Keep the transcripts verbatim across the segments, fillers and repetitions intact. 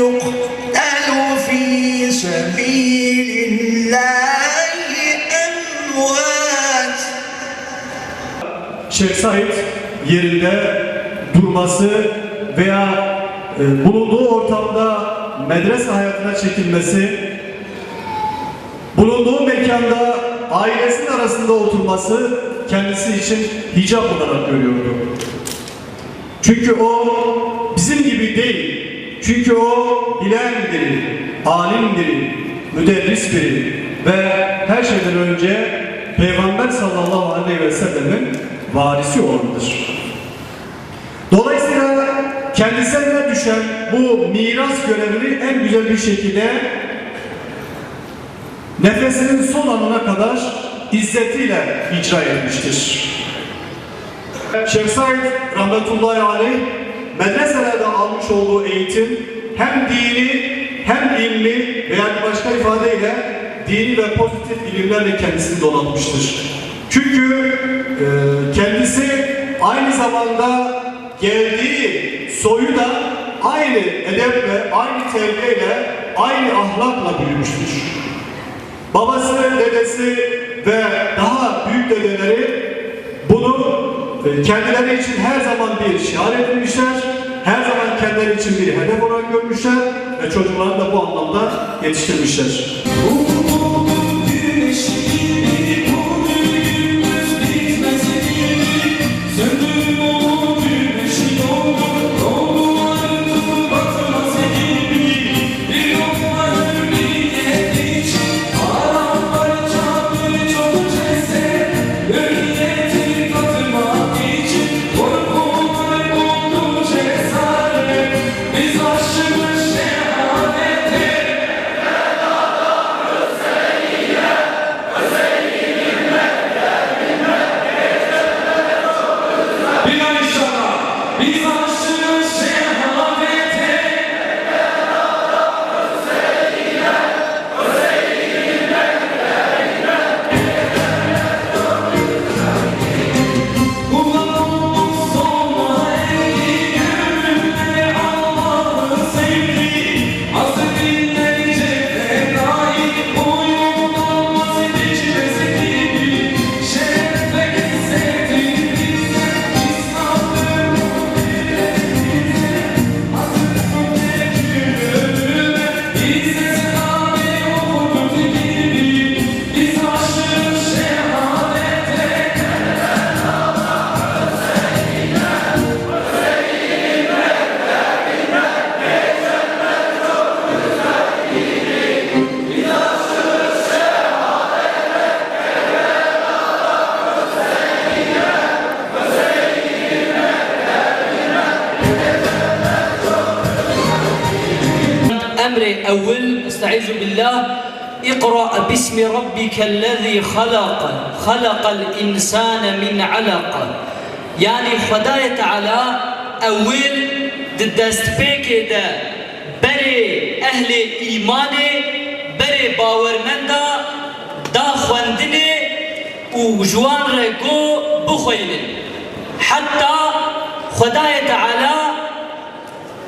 يقتل في سبيل الله أموات. Şeyh Said yerinde durması veya e, bulunduğu ortamda medrese hayatına çekilmesi, bulunduğu mekanda ailesinin arasında oturması kendisi için hicap olarak görüyordu. Çünkü o bizim gibi değil. Çünkü o bilen biri, alim biri, müderris biri ve her şeyden önce Peygamber sallallahu aleyhi ve sellemin varisi olanıdır. Dolayısıyla kendisine düşen bu miras görevini en güzel bir şekilde nefesinin son anına kadar izzetiyle icra etmiştir. Şeyh Said rahmetullahi aleyh medreselerde almış olduğu eğitim hem dini hem ilmi veya bir başka ifadeyle dini ve pozitif ilimlerle kendisini donatmıştır. Çünkü e, kendisi aynı zamanda geldiği soyu da aynı edeple, aynı terbiyeyle, aynı ahlakla büyümüştür. Babası, dedesi ve daha büyük dedeleri bunu e, kendileri için her zaman bir şiar edinmişler, her zaman kendileri için bir hedef olarak görmüşler ve çocuklarını da bu anlamda yetiştirmişler. Umudum güneş gibi, bu günümüz bitmez gibi. Söndürme o güneşi, doldur, doldur, artık batmaz gibi. Bir lokma hürriyet için, paramparça birçok ceset. Hürriyeti tatmak için, korkular buldu cesaret. Biz aşığız şehadete. Bir daha inşallah. Biz aşığız şehadete. Kulak olmuş olma eğri, gönlümde Allah'ın sevdiği. Asıl dinleyecek fedai, boyun olmaz geçmesi gibi. Şeref ve izzetin bize, İslam'dır bu bize. Asıl dinleyicilere, bize sade Uhud gibi. Biz aşığız şehadete. Emrê ewil, estaizu billah, اقرأ باسم ربك الذي خلق، خلق الإنسان من علق. Yanî Xwedayê Teala ewil di destpêkê de berê ehlê îmanê, berê bawermenda da xwendinê û ji wan re got bixweynin. Heta Xwedayê Teala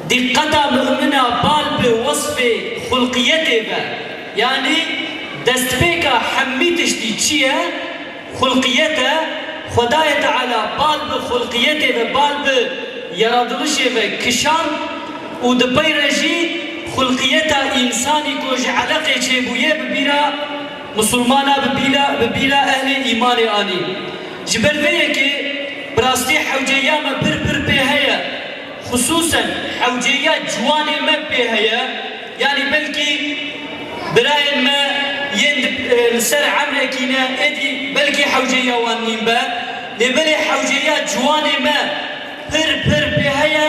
Diqeta mumina bal bi wesfê xulqiyetê ve, yanî destpêka hemî tiştî çi ye? Xulqiyet e. Xwedayê Teala bal bi xulqiyetê ve, bal bi yaradilişê ve kişand û di pey re jî xulqiyeta însanî ku ji eleqê çêbûye bi bîra misilmana, bi bîra, bi bîra ehlê îmanê anî. Ji ber vê yekê bi rastî hewceya me pir pir pê heye. Xisûsen hewceya ciwanê me pê heye, yanî belkî birayên me yên di, e, li ser emrekî ne, êdî belkî hewceya wan nîn be, lê belê hewceya ciwanê me pir pir pê heye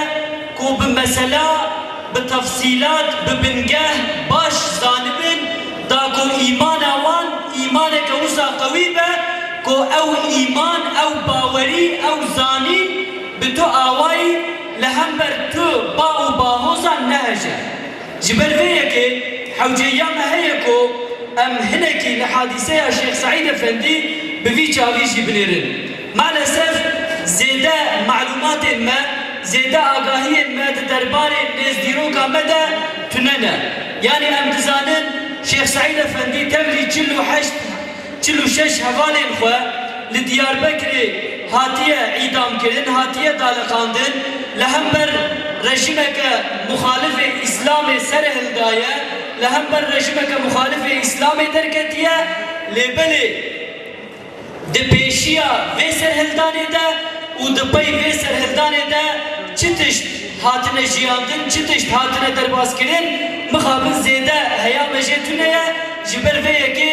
ku bi mesela, bi tefsîlat, bi bingeh baş zanibin, da ku îmana wan îmaneke wisa qewî be ku ew îman, ew bawerî, ew zanîn, bi tu awayî li hember tu ba û bahozan neheje. Ji ber vê yekê hewceya me heye ku em hinekî li hadîseya Şêx Seîd Efendî bi vî çavî jî binêrin. Malesef zêde malûmatên me, zêde agahiyên me di derbarê nêzdîroka me de Tune ne. Yanî em dizanin Şêx Seîd Efendî tevlî çil û heşt, çil û şeş hevalên xwe li Diyarbekirê hatiye îdamkirin, hatiye daliqandin, li hember rejîmeke muxalifê Îslamê serhildaye, li hember rejîmeke muxalifê Îslamê derketiye, lê belê Di pêşiya vê serhildanê de û di pey vê serhildanê de çi tişt hatine jiyandin, çi tişt hatine derbazkirin, mixabin zêde heya me jê tune ye. Ji ber vê yekê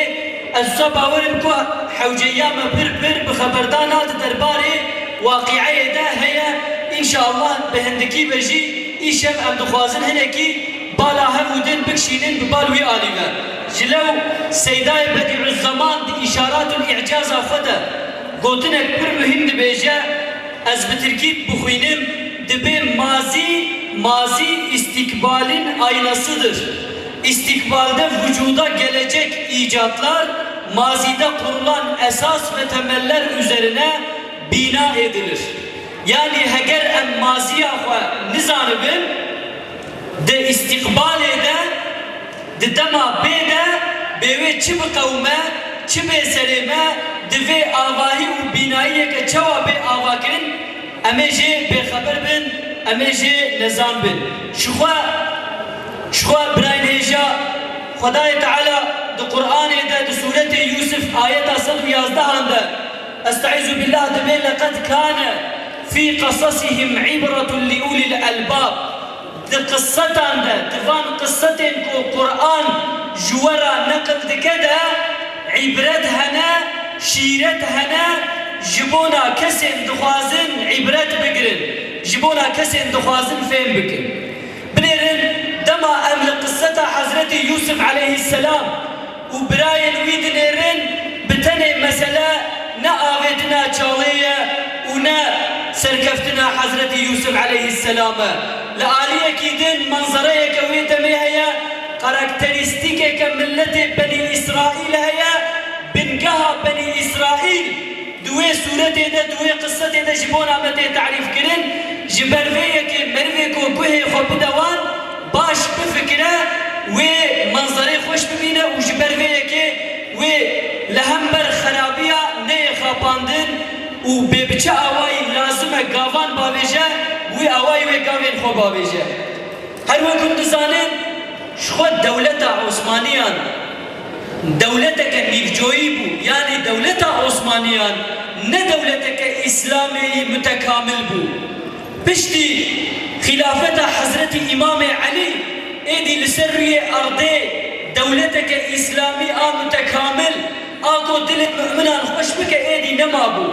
ez wisa bawer im ku hewceyiya me pir pir bi xeberdana di derbarê waqîeyê de heye. Înşallah bi hindikî ve jî îşev em dixwazin hinekî bala hev û din bikişînin bi bal wî alî ve. Ji lew Seydayê Bedîuzzeman di Îşarat ûl Î'caza xwe de gotinek pir muhîm dibêje, ez bi tirkî bixwînim, dibê mazî, mazî istikbalin aynasıdır. İstikbalde vücuda gelecek icatlar mazide kurulan esas ve temeller üzerine bina edilir. Yanî heger em maziya xwe nizanibin, di îstîqbalê de, di dema bê de, bê wê çi biqewime, çi bê serê me, di vê avahî û bînayiyeke çawa bê avakirin, em ê jê bêxeber bin, em ê jê nezan bin. Ji xwe, ji xwe birayên hêja, Xwedayê Teala di Qur'anê de, di sûretê Yûsif ayeta sed û yazdehan de, Estaizu billah, dibê, "Leqed kane fî qesasihim ibretun li ulil elbab." Di qisetan de, di van qisetên ku Qur'an ji we re neqil dike de, îbret hene, şîret hene, ji bona kesên dixwazin îbret bigirin, ji bona kesên dixwazin fêm bikin. Binêrin, dema em li qiseta Hezretî Yûsif aleyhisselam û birayên wî dinêrin, bi tenê mesele ne avêtina çalê ye û ne serkeftina Hezretî Yûsif aleyhisselam e. Li aliyekî din manzereyeke wê demê heye, karakterîstîkeke miletê Benî Îsraîl heye, bingeha Benî Îsraîl di wê sûretê de, di wê qisetê de ji bona me tê tarîfkirin. Ji ber vê yekê merivê ku guhê xwe bide wan, baş bifikire, wê manzerê xweş bibîne û ji ber vê yekê wê li hember xerabiya neyê xapandin û bê bi çi awayî lazim e gavan bavêje, wî awayî wê gavên xwe bavêje. Her wek hûn dizanin, ji xwe dewleta Osmaniyan dewleteke nîvcoyî bû, yanî dewleta Osmaniyan ne dewleteke Îslamê yî mutekamil bû. Piştî xîlafeta Hezretî Îmamê Elî êdî li ser rûyê erdê dewleteke Îslamî a mutekamil, a ku dilê mu'minan xweş bike, êdî nemabû.